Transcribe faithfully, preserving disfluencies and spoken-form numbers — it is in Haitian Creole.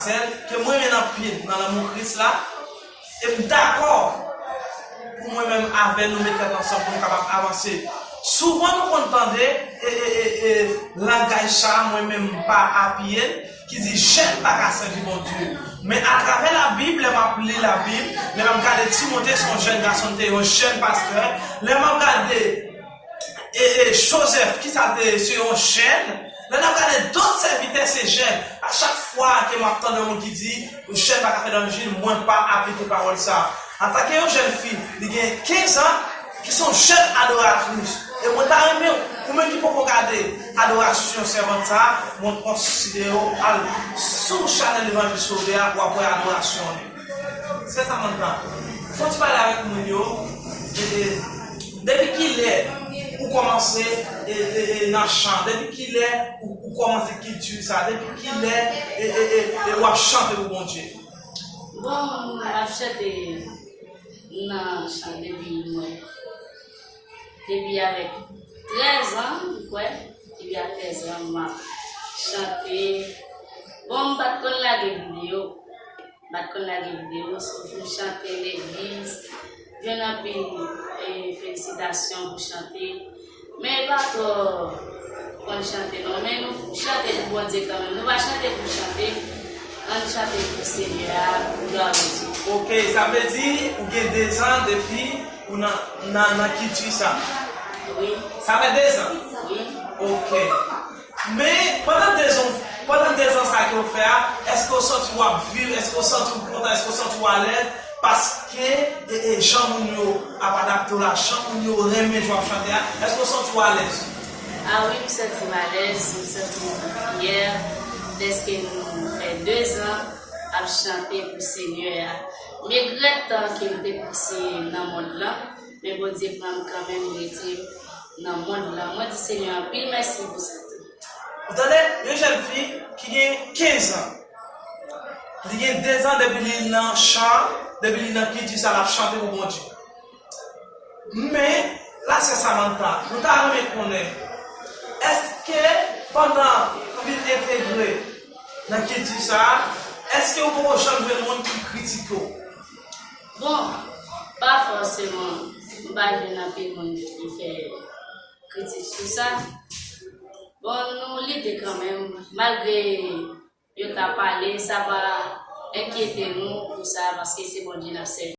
Sèl ke mwen renmen anpil nan lanmou Kris la, e m dakò pou mwen menm avè nou met tèt ansanm pou nou kapab avanse. Souvan nou konn tande e, e, e, e, langaj sa a, mwen menm m pa apiye l, ki di jèn pa ka sèvi Bondye. Men atravè Labib, lè m ap li Labib, lè m ap gade Timote, se yon jèn gason, li te yon jèn pastè. Lè m ap gade e, e, Joseph, ki sa l te ye? Se yon jèn. Lè n ap gade dòt sèvitè, se jèn. A chak fwa ke m ap tande yon moun ki di, yon jèn pa ka fè levanjil, mwen pa aplike pawòl sa a. Antanke yon jèn fi, li gen kenz an, ki se yon jèn adoratris. E mwen ta renmen, ou menm ki poko gade adorasyon sèvant sa a, mwen konsidere w al sou chanèl Levanjil Sove a, w ap wè adorasyon li. Se sa mwen ta. Fò ti pale avèk moun yo, e, e, depi kilè ou kòmanse e, e, e, nan chan? Depi kilè ou, ou kòmanse kilti sa? Depi kilè e, e, e, e, w ap chante pou Bondye? Bon, m ap chante nan chan depi mwen, depi avèk trèz an, m kwè, depi a trèz an, m ap chante. Bon, m pa t konn lage videyo. M pa t konn lage videyo, sou m chante legliz, jwenn anpil e, felisitasyon pou chante. Men pa twò konn chante non, men nou chante pou Bondye kanmenm. Nou pa chante pou chante, ann chante pou Senyè a, pou glwa Bondye. Ok, sa vle di ou gen dezan depi ou nan, nan, nan kilti sa. Wi. Sa fè dezan? Wi. Ok. Men, pandan dezan, pandan dezan sa ke w fè a, èske w santi w ap viv? Èske w santi w kontan? Èske w santi w alèz? Paske, e, e, jan moun yo ap adapte w la, jan moun yo renmen jan w ap chante a, èske w santi w alèz? A wi, m santi m alèz, m santi m fyè dèske nou fè dezan ap chante pou Senyè a. M regrèt tan ke m te pase nan mond lan, men Bondye pran m kanmenm, m rete nan mond lan. Mwen di Senyè anpil mèsi pou sa tou. Ou tande, yon jèn fi ki gen kenz an. Li gen dezan depi li nan chan, depi li nan kilti sa, l ap chante pou Bondye. Men, la sè Samantha, nou ta renmen konnen, èske pandan ou vin entegre nan kilti sa, èske ou poko janm jwenn moun ki kritike w? Bon, pa fòseman, m pa jwenn anpil moun ki fè kritik sou sa. Bon, nou lite kanmenm, malgre yo ta pale, sa pa enkyete nou pou sa, paske se Bondye n ap sèvi.